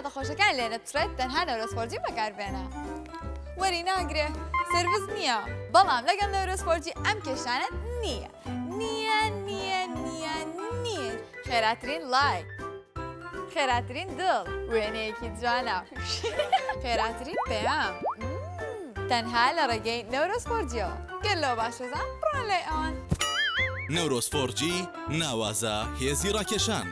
ساتە خۆشەکان لێ نەپچڕێت تەنها نەورۆز 4G بەکاربێنە. وەری ناگرێ سێرڤس نییە بەڵام لەگەڵ نەورۆز 4G ئەم کێشانەت نییە نییە نییە نییە نییە خێراترین لایک خێراترین دڵ وێنەیەکی جوانە خێراترین پەیام تەنها لە ڕێگەی نەورۆز 4G یەوە گەر لەوە باشەزان بڕۆن لای ئەوان. نەورۆز 4G ناوازە هێزی ڕاکێشان.